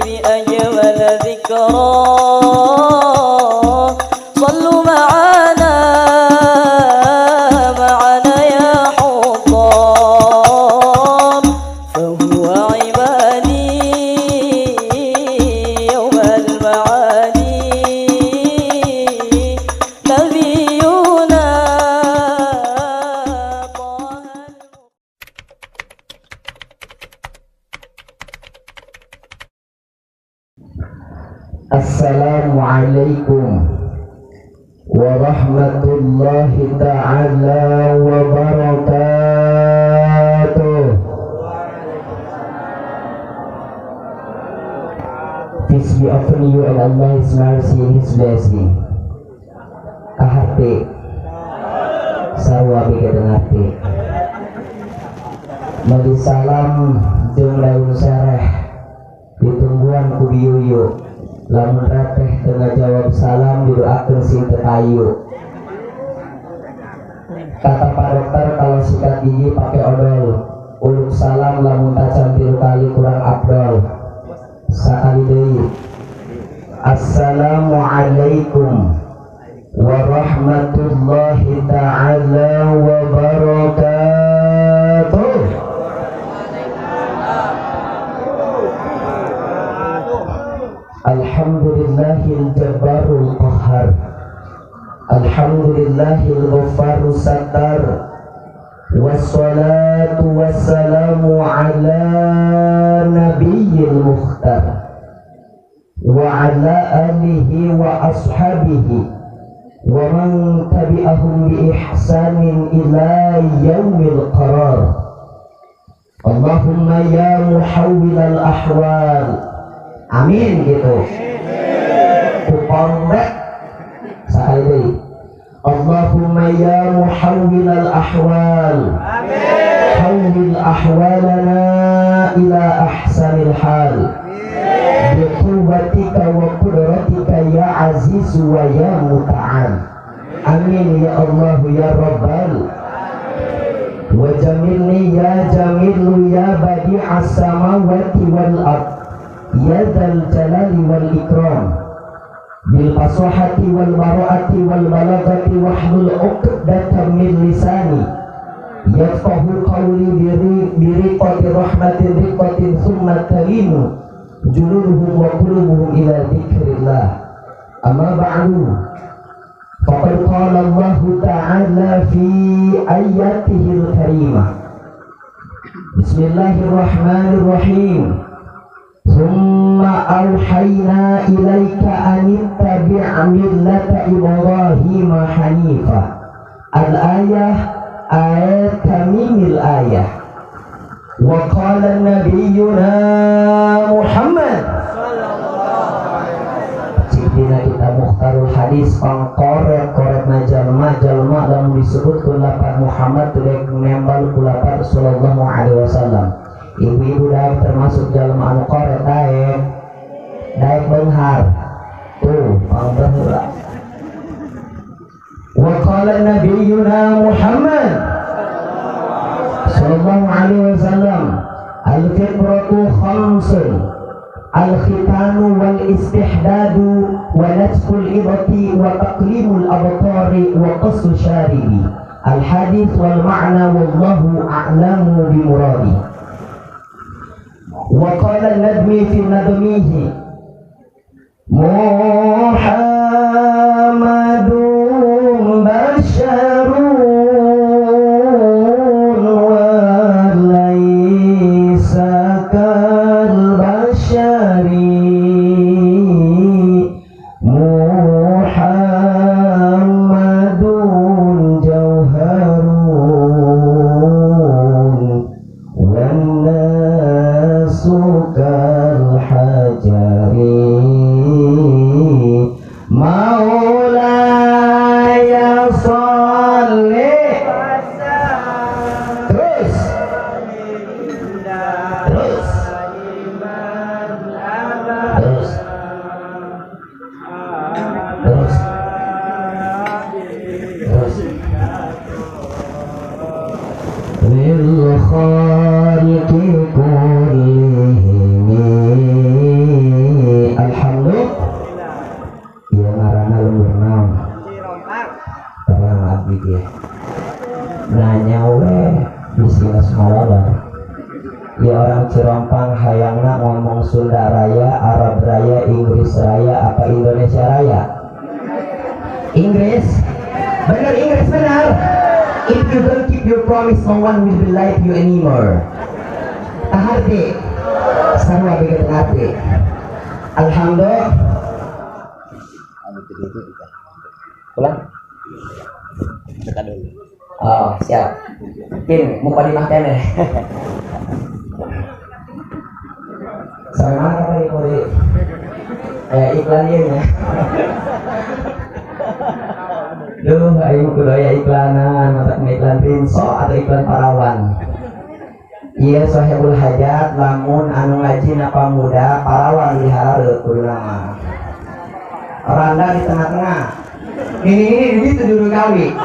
بأجمل ذكرى صلوا معنا معنا يا حضار فهو عبادي يوم المعادي نبينا طه. Assalamualaikum warahmatullahi ta'ala wabarakatuh. Peace be upon you and Allah's mercy and His blessing. Kahati sarua bege dengarti. Bagi salam jeung daun sereh ditungguan ku biyuyu. Lamun rateh teu ngajawab salam didoakeun sing teu payu. Kata Pak Dokter kalau sikat gigi pakai odol, uluk salam lamun tacan 3 kali kurang abdol. Sakali deui. Assalamualaikum warahmatullahi ta'ala wabarakatuh. Alhamdulillahil jabbarul qahhar, alhamdulillahil ghaffarus sattar, wassalatu wassalamu ala nabiyyil mukhtar wa ala alihi wa ashabihi wa man tabi'ahum bi ihsanin ila yaumil qarar. Allahumma ya muhawwilal ahwal. Amin gitu. Kukorek sekali deui. Allahumma ya muhawwilal ahwal, hawwil ahwalana ila ahsanil hal biquwwatika wa qudratika ya aziz wa ya muta'al. Amin ya Allah ya Rabbal. Wa jamilni ya jamilu ya badi'as samawati wal ard ya dzal jalali wal ikram bil fasahati wal bara'ati wal balaghati wahlul 'uqdatam min lisani yafqahu qawli bi riqati rahmatin riqatin thumma talinu juluduhum wa qulubuhum ila dzikrillah. Amma ba'du, faqad qala Allahu ta'ala fi ayatihil karimah. Bismillahirrahmanirrahim. Thumma awhayna ilaika an ittabi' millata Ibrahima hanifa. Al-ayah ayat tamimil ayah. Wa qala nabiyyuna Muhammad. Ciptina kita mukhtarul hadis pangkoret-koret majalma lamun disebutkeun lapat Muhammad teu nembal ku lapat sallallahu alaihi wasallam. Ibu-ibu daek termasuk jalma anu koret daek daek beunghar tuh pangbaheula. Wa qala nabiyyuna Muhammad sallallahu alaihi wasallam, al-fitratu khamsun, al-khitanu wal istihdadu wa natful ibati wa taqlimul abtari wa qassu syaribi. Al-hadits wal ma'na wallahu a'lamu bi muradi. Wa qala an-nadmi fi nadmihi Muhammadun basyarun wa laisa kal basyari, Muhammadun jauharun wan kal hajari. Maulaya sholli. Terus terus terus terus terus. Lil khaliqi kulli Ya orang Cirompang hayangna ngomong Sunda Raya, Arab Raya, Inggris Raya, apa Indonesia Raya? Inggris? Bener Inggris benar. If you don't keep your promise, no one will be like you anymore. Taharti, sarua begitu ngerti. Alhamdulillah. Pulang? Oh, siap. Mungkin mukadimah keneh. Sampai mana tadi Puri? Kayak iklan ieu nya. Duh, aing kudu aya iklanan, matak iklan Rinso atau iklan Parawan. Iya sahibul hajat lamun anu ngaji pamuda parawan dihareup kudu nama. Randa di tengah-tengah. Ini itu dulu kali.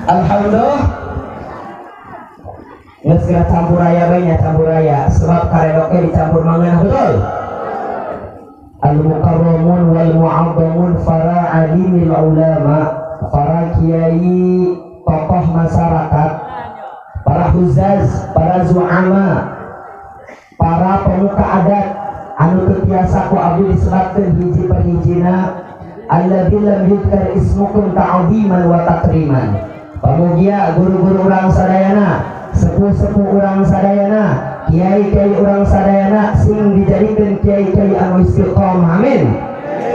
Alhamdulillah. Geus geura campur raya bae nya campur raya sebab karedoknya dicampur mangeunah betul. Al-mukarramun wal mu'azzamun para alimil ulama, para kiai, tokoh masyarakat, para huzaz, para zu'ama, para pemuka adat anu teu tiasa ku abdi disebatkeun hiji per hijina alladzi lam yudkar ismukum ta'ziman wa takriman. Pamugia guru-guru urang sadayana, sepuh-sepuh urang sadayana, kiai-kiai urang sadayana sing dijadikeun kiai-kiai anu istiqomah, amin.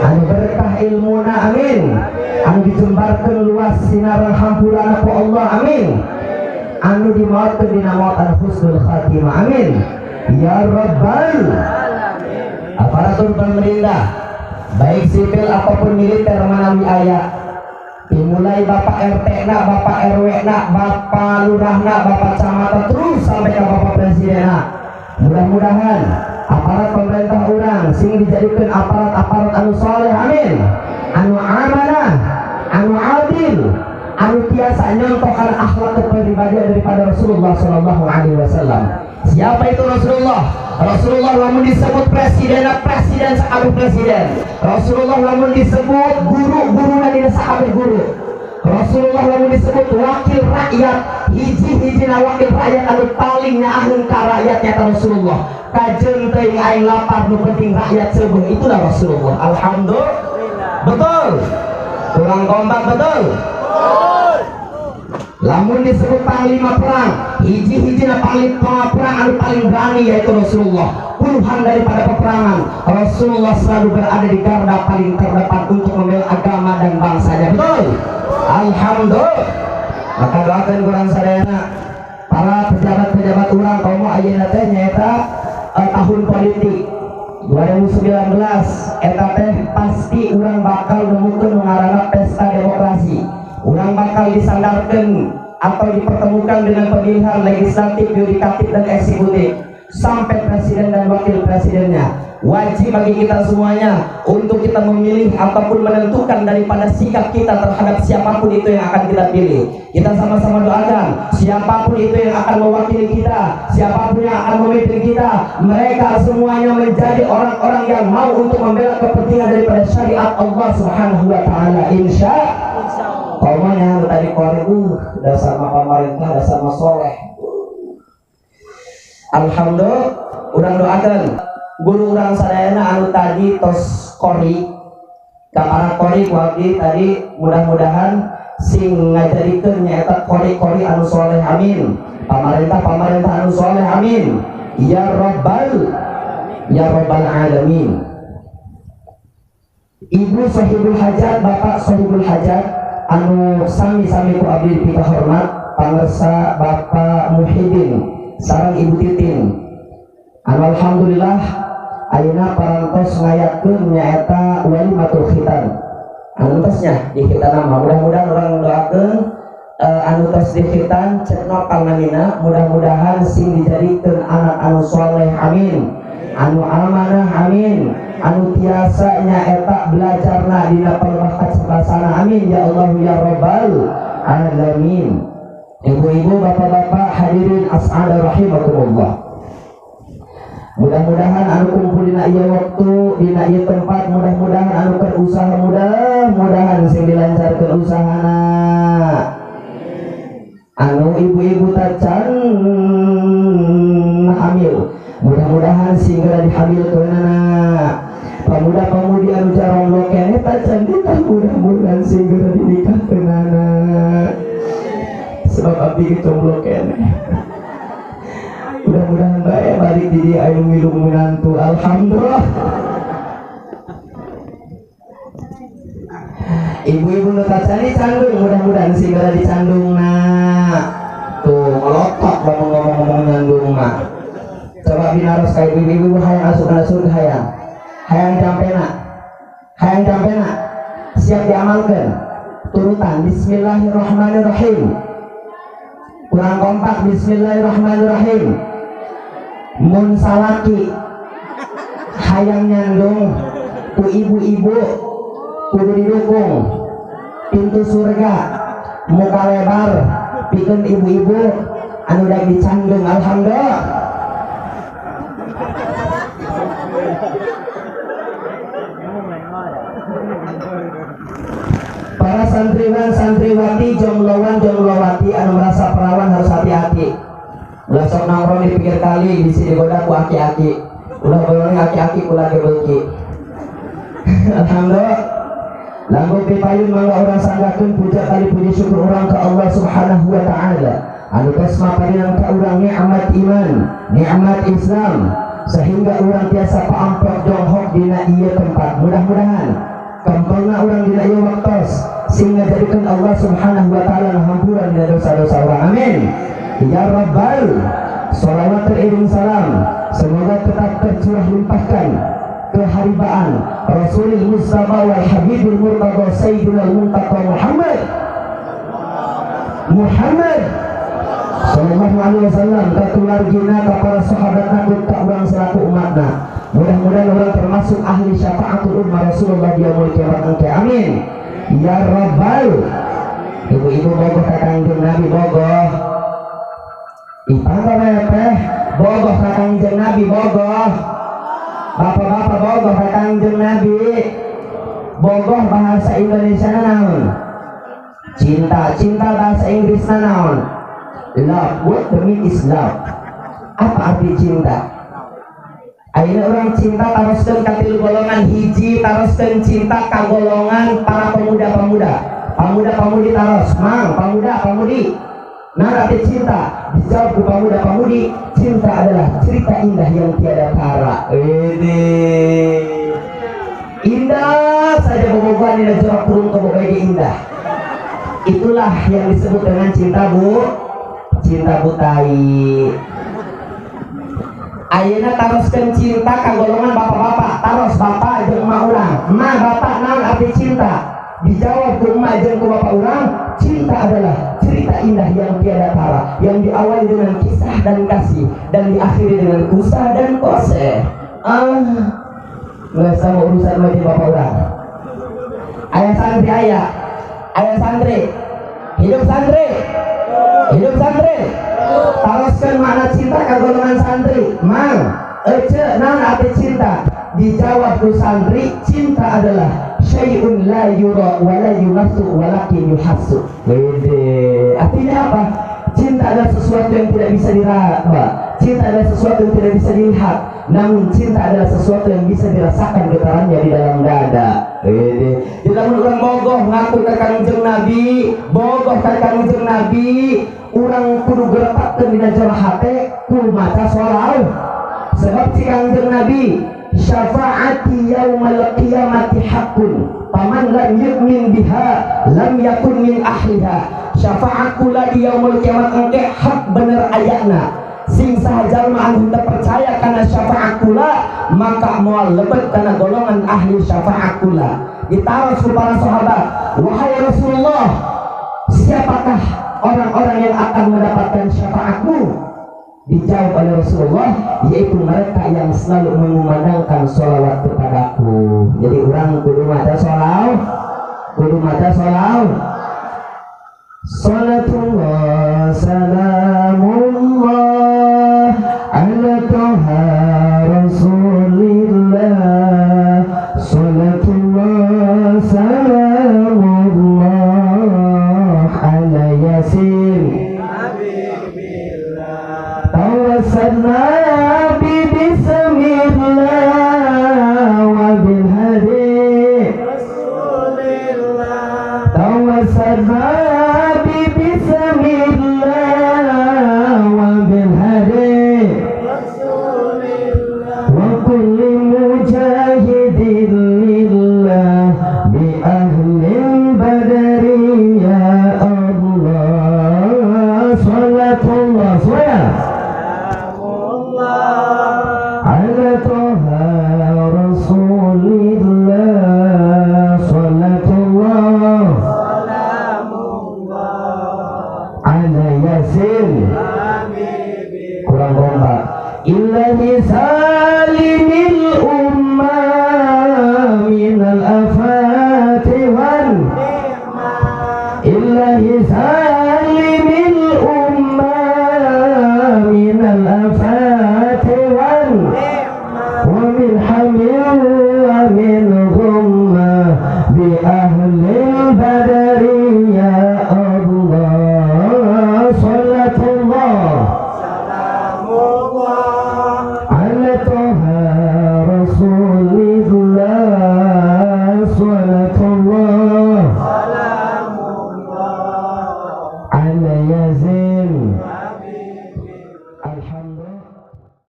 Anu berkah ilmuna, amin. Anu dijembarkeun luas sinaran hampurana ku Allah, amin. Anu dimautkeun dina maut al husnul khatimah, amin. Ya rabbal aparatur pemerintah baik sipil ataupun militer manawi aya, dimulai bapak RT na, bapak RW na, bapak lurah na, bapak camat, terus sampai ke bapak presiden na. Mudah-mudahan aparat pemerintah urang sing dijadikan aparat-aparat anu soleh, amin. Anu amanah, anu adil, anu tiasa nyontohkan akhlak kepribadian daripada Rasulullah Shallallahu Alaihi Wasallam. Siapa itu Rasulullah? Rasulullah lamun disebut presiden, presiden sakabeh presiden. Rasulullah lamun disebut guru, guru dina sakabeh guru. Rasulullah lamun disebut wakil rakyat, hiji-hijina wakil rakyat anu paling nyaaheun ka rakyat nyata Rasulullah. Kajeun teuing aing lapar nu penting rakyat seubeung, itulah Rasulullah. Alhamdulillah. Betul. Kurang kompak betul. Lamun disebut panglima perang, hiji-hijina panglima perang anu paling berani yaitu Rasulullah. Puluhan daripada peperangan, Rasulullah selalu berada di garda paling terdepan untuk membela agama dan bangsanya. Betul. Alhamdulillah. Maka doakan kurang sadayana para pejabat-pejabat urang komo ayeuna teh nyaeta tahun politik 2019 eta teh pasti urang bakal nemukeun nu ngaranna pesta demokrasi. Urang bakal disandarkan atau dipertemukan dengan pemilihan legislatif, yudikatif, dan eksekutif sampai presiden dan wakil presidennya. Wajib bagi kita semuanya untuk kita memilih ataupun menentukan daripada sikap kita terhadap siapapun itu yang akan kita pilih. Kita sama-sama doakan siapapun itu yang akan mewakili kita, siapapun yang akan memimpin kita, mereka semuanya menjadi orang-orang yang mau untuk membela kepentingan daripada syariat Allah Subhanahu wa Ta'ala. Insya Allah. Tadi kori dasar sama pemerintah, dasar sama soleh. Alhamdulillah, urang doakan guru urang sadayana anu tadi tos kori ka para kori ku abdi tadi, mudah-mudahan sing ngajadikeun nyaeta kori-kori anu soleh, amin. Pamarentah-pamarentah anu soleh, amin. Ya rabbal ya rabbal alamin. Ibu sahibul hajat, bapak sahibul hajat anu sami-sami ku abdi pika hormat pangersa Bapak Muhyiddin sareng Ibu Titin. Anu alhamdulillah ayeuna parantos ngayatkeun nyaeta walimatul khitan. Anu tosnya di khitan mah mudah-mudahan urang doakeun anu tos di khitan cek nopal namina, mudah-mudahan sing dijadikeun anak anu soleh, amin. Anu amanah, amin. Anu tiasa nyaeta belajarna dina pelebah kacerdasana, amin ya Allah ya rabbal alamin. Ibu-ibu, bapak-bapak, hadirin as'ada rahimakumullah. Mudah-mudahan anu kumpul dina ieu waktu, dina ieu tempat, mudah-mudahan anu keur usaha, mudah-mudahan sing dilancarkeun usahana. Anu ibu-ibu tacan hamil, mudah-mudahan segera dihamilkeunana. Pemuda-pemudi anu caromlo keneh tacan nikah, mudah-mudahan segera dinikahkeunana. Sebab abdi jomblo keneh. Mudah-mudahan bae balik di dieu aya milu minantu. Alhamdulillah. Ibu-ibu nu tacan dicandung, mudah-mudahan segera dicandungna. Tuh ngelotok lamun ngomong-ngomong nyandung mah. Coba binaros ka ibu-ibu hayang asup kana surga hayang. Hayang campena. Hayang campena. Siap diamalkeun. Turutan bismillahirrahmanirrahim. Kurang kompak bismillahirrahmanirrahim. Mun salaki hayang nyandung ku ibu-ibu kudu didukung. Pintu surga muka lebar pikeun ibu-ibu anu daek dicandung. Alhamdulillah. Para santriwan santriwati, jomlowan jomlowati anu merasa perawan harus hati-hati. Ulah sok nongkrong di pinggir kali bisi digoda ku aki-aki. Ulah bolong aki-aki kula gebeuki. Alhamdulillah. Langgung pipayun mangga urang sanggakeun puja kali puji syukur urang ka Allah Subhanahu wa taala. Anu tos maparinan ka urang nikmat iman, nikmat Islam sehingga urang tiasa paamprok jonghok dina ieu tempat. Mudah-mudahan kempelna urang dina ieu waktos sehingga jadikeun Allah Subhanahu wa taala ngahampuran dina dosa-dosa urang. Amin. Ya Rabbal. Sholawat teriring salam semoga tetap tercurah limpahkan keharibaan Rasulul Mustafa wal Habibul Murtada Sayyidina Muntaqa Muhammad Muhammad sallallahu alaihi wasallam ka keluargina ka para sahabatna ka urang selaku umatna. Mudah-mudahan orang termasuk ahli syafaatul ummah Rasulullah di yaumul kiamat engke. Amin ya Rabbal. Ibu-ibu bogoh ka Kangjeng Nabi bogoh. Ipang teh bogoh ka Kangjeng Nabi bogoh. Bapak-bapak bogoh ka Kangjeng Nabi. Bogoh bahasa Indonesia naon? Cinta. Cinta bahasa Inggris naon? Love. What the mean is love? Apa arti cinta? Ayeuna orang cinta taroskeun ka tilu golongan. Hiji taroskeun cinta ka golongan para pemuda-pemuda. Pemuda-pemudi taros, mang, pemuda-pemudi. Nah, arti cinta dijawab ku pemuda-pemudi, cinta adalah cerita indah yang tiada tara. Ini indah saja bobogohan dina jorok turun ke boga ge indah. Itulah yang disebut dengan cinta bu, cinta butai. Ayeuna taroskeun cinta ka golongan bapak-bapak, taros bapak jeung emak urang. Emak bapak naon arti cinta? Dijawab ku emak jeung ku bapak urang, cinta adalah cerita indah yang tiada tara, yang diawali dengan kisah dan kasih dan diakhiri dengan kusah dan kose. Ah, nggak sama urusan lagi bapak urang. Ayah santri ayah, ayah santri, hidup santri, hidup santri. Taroskeun makna cinta ka golongan santri. Mang, ece naon arti cinta? Dijawab ku santri, cinta adalah syai'un la yura wa la yumassu walakin yuhassu. Wede. Artinya apa? Cinta adalah sesuatu yang tidak bisa diraba. Cinta adalah sesuatu yang tidak bisa dilihat. Namun cinta adalah sesuatu yang bisa dirasakan getarannya di dalam dada. Wede. Di lamun urang bogoh ngaku ka Kangjeng Nabi, bogoh ka Kangjeng Nabi, urang kudu geretakeun dina jero hate ku maca sholawat. Sebab si Kangjeng Nabi syafaati yaumal qiyamati haqqun faman lam yu'min biha lam yakun min ahliha. Syafaat kula di yaumul kiamat engke hak bener ayana. Sing saha jalma anu teu percaya kana syafaat kula maka moal lebet kana golongan ahli syafaat kula. Ditaros ku para sahabat, wahai Rasulullah, siapakah orang-orang yang akan mendapatkan syafaatmu? Dijawab oleh Rasulullah, yaitu mereka yang selalu mengumandangkan sholawat kepadaku. Jadi orang kudu maca sholawat, kudu maca sholawat. Salatullah salamullah ala toha Rasulillah. Salatullah salamullah ala yasin. توسلنا ببسم الله وبالهدي رسول الله. توسلنا ببسم الله وبالهدي رسول الله. وكل مجاهد لله بأهل البدر يا الله. صلاة الله سلام على طه رسول الله. صلاة الله سلام الله على ياسين kurang kompak. Ilahi salimil ummah minal afati wal ilahi salimil ummah minal afati wal wa min hamil wa min ghummah bi ahlil badri ya